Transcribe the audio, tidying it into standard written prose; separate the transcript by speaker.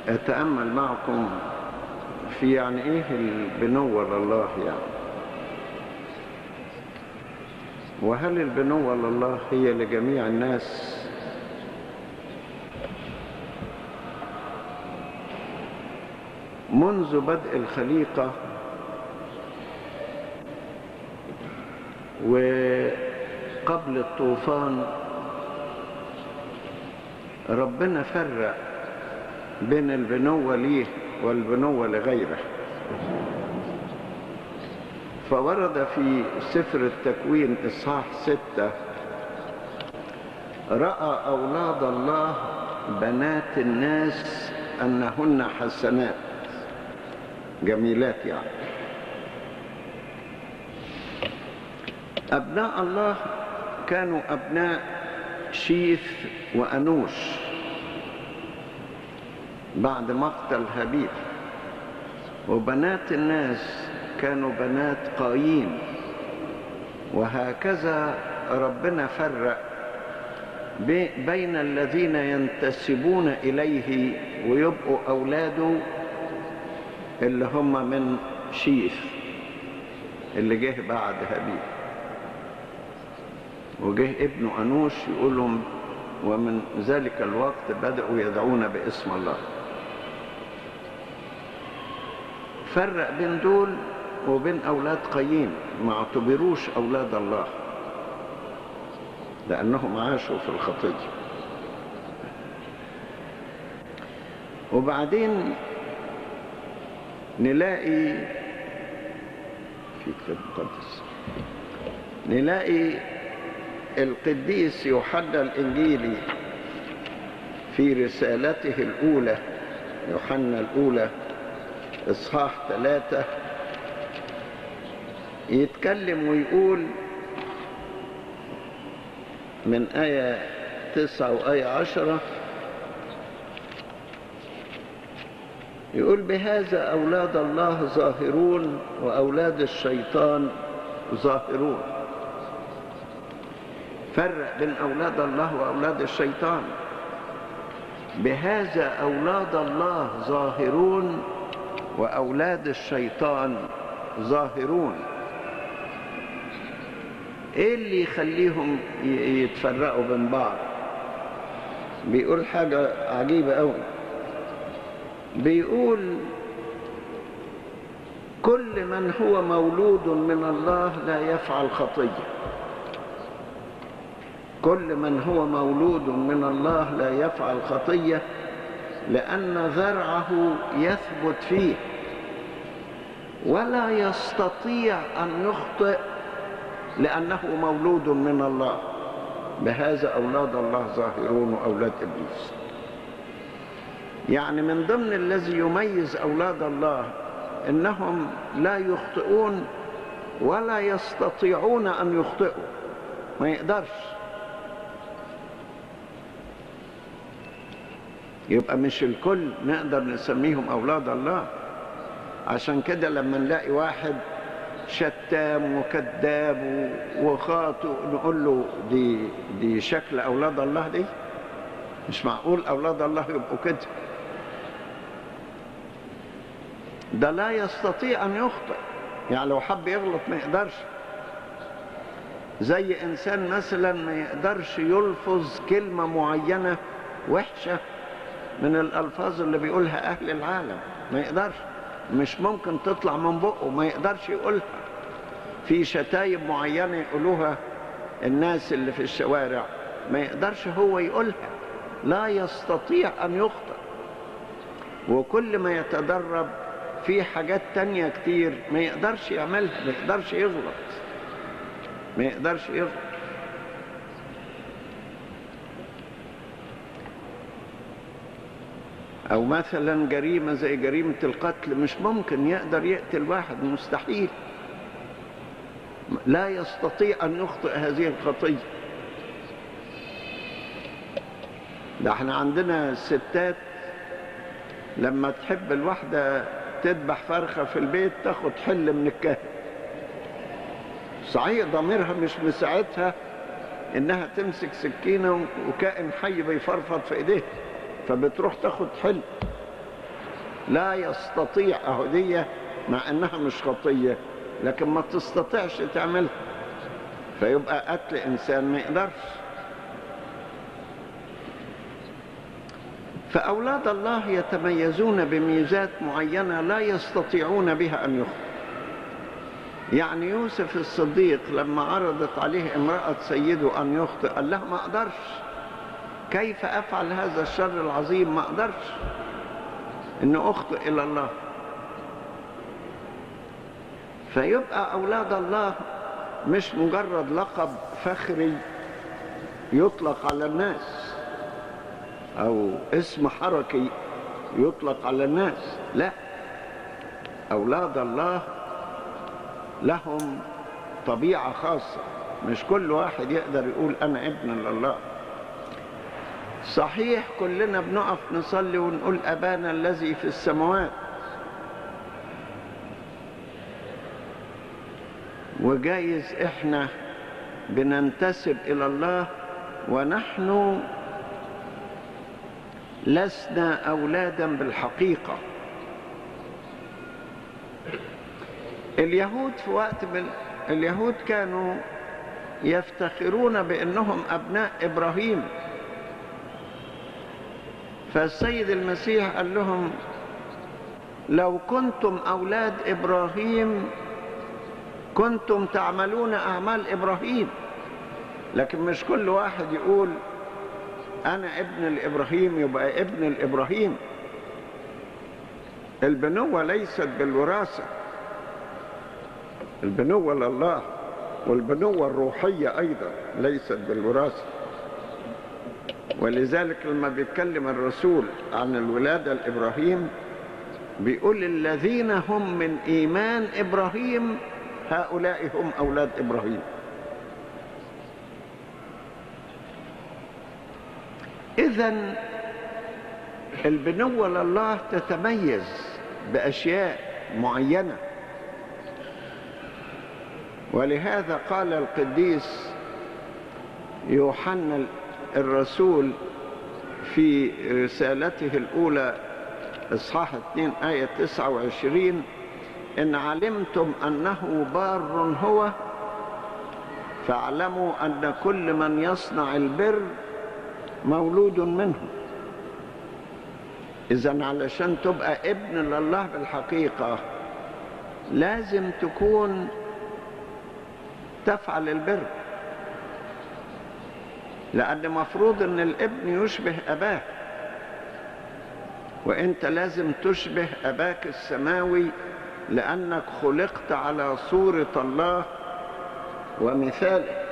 Speaker 1: أتأمل معكم في يعني إيه البنوة لله يعني، وهل البنوة لله هي لجميع الناس؟ منذ بدء الخليقة وقبل الطوفان ربنا فرق بين البنوة ليه والبنوة لغيره. فورد في سفر التكوين إصحاح 6: رأى أولاد الله بنات الناس أنهن حسنات، جميلات يعني. أبناء الله كانوا أبناء شيث وأنوش بعد مقتل هابيل، وبنات الناس كانوا بنات قايين. وهكذا ربنا فرق بين الذين ينتسبون إليه ويبقوا أولاده اللي هم من شيث اللي جه بعد هابيل، وجه ابنه أنوش يقول لهم، ومن ذلك الوقت بدأوا يدعون باسم الله. فرق بين دول وبين أولاد قايين، ما اعتبروش أولاد الله لأنهم عاشوا في الخطية. وبعدين نلاقي في كتاب مقدس، نلاقي القديس يوحنا الإنجيلي في رسالته الأولى، يوحنا الأولى إصحاح 3، يتكلم ويقول من آية 9 وآية 10، يقول: بهذا أولاد الله ظاهرون وأولاد الشيطان ظاهرون. فرق بين أولاد الله وأولاد الشيطان. بهذا أولاد الله ظاهرون وأولاد الشيطان ظاهرون. إيه اللي يخليهم يتفرقوا بين بعض؟ بيقول حاجة عجيبة أوي، بيقول: كل من هو مولود من الله لا يفعل خطية. كل من هو مولود من الله لا يفعل خطية، لأن ذرعه يثبت فيه، ولا يستطيع أن يخطئ لأنه مولود من الله. بهذا أولاد الله ظاهرون وأولاد إبليس. يعني من ضمن الذي يميز أولاد الله إنهم لا يخطئون ولا يستطيعون أن يخطئوا، ما يقدرش. يبقى مش الكل نقدر نسميهم أولاد الله. عشان كده لما نلاقي واحد شتام وكذاب وخاطئ نقول له دي شكل أولاد الله، دي مش معقول أولاد الله يبقوا كده. ده لا يستطيع أن يخطئ، يعني لو حب يغلط ما يقدرش. زي إنسان مثلا ما يقدرش يلفظ كلمة معينة وحشة من الألفاظ اللي بيقولها أهل العالم، ما يقدرش، مش ممكن تطلع من بقه، ما يقدرش يقولها. في شتايم معينة يقولوها الناس اللي في الشوارع ما يقدرش هو يقولها، لا يستطيع أن يخطئ. وكل ما يتدرب في حاجات تانية كتير ما يقدرش يعملها، ما يقدرش يغلط، ما يقدرش يغلط. أو مثلا جريمة زي جريمة القتل، مش ممكن يقدر يقتل واحد، مستحيل، لا يستطيع أن يخطئ هذه الخطية. ده احنا عندنا الستات لما تحب الواحدة تذبح فرخة في البيت تاخد حل من الكاهن. صحيح ضميرها مش مساعدها انها تمسك سكينة وكائن حي بيفرفط في ايديها، فبتروح تاخد حل. لا يستطيع، أهدية مع أنها مش خطية لكن ما تستطيعش تعملها، فيبقى قتل إنسان ما يقدرش. فأولاد الله يتميزون بميزات معينة لا يستطيعون بها أن يخطئوا. يعني يوسف الصديق لما عرضت عليه امرأة سيده أن يخطئ قال لها ما أقدرش، كيف أفعل هذا الشر العظيم؟ ما أقدرش أن أخطئ إلى الله. فيبقى أولاد الله مش مجرد لقب فخري يطلق على الناس أو اسم حركي يطلق على الناس، لا، أولاد الله لهم طبيعة خاصة، مش كل واحد يقدر يقول أنا ابن لله. صحيح كلنا بنقف نصلي ونقول أبانا الذي في السماوات، وجايز إحنا بننتسب إلى الله ونحن لسنا أولادا بالحقيقة. اليهود في وقت اليهود كانوا يفتخرون بأنهم أبناء إبراهيم، فالسيد المسيح قال لهم لو كنتم أولاد إبراهيم كنتم تعملون أعمال إبراهيم. لكن مش كل واحد يقول أنا ابن الإبراهيم يبقى ابن الإبراهيم. البنوة ليست بالوراثة، البنوة لله، والبنوة الروحية أيضا ليست بالوراثة. ولذلك لما بيتكلم الرسول عن الولادة لإبراهيم بيقول الذين هم من إيمان إبراهيم هؤلاء هم أولاد إبراهيم. إذن البنوة لله تتميز بأشياء معينة، ولهذا قال القديس يوحنا الرسول في رسالته الأولى إصحاح 2 آية 29: إن علمتم أنه بار هو فاعلموا أن كل من يصنع البر مولود منه. إذن علشان تبقى ابن لله بالحقيقة لازم تكون تفعل البر، لأن مفروض أن الابن يشبه أباه، وأنت لازم تشبه أباك السماوي لأنك خلقت على صورة الله ومثاله.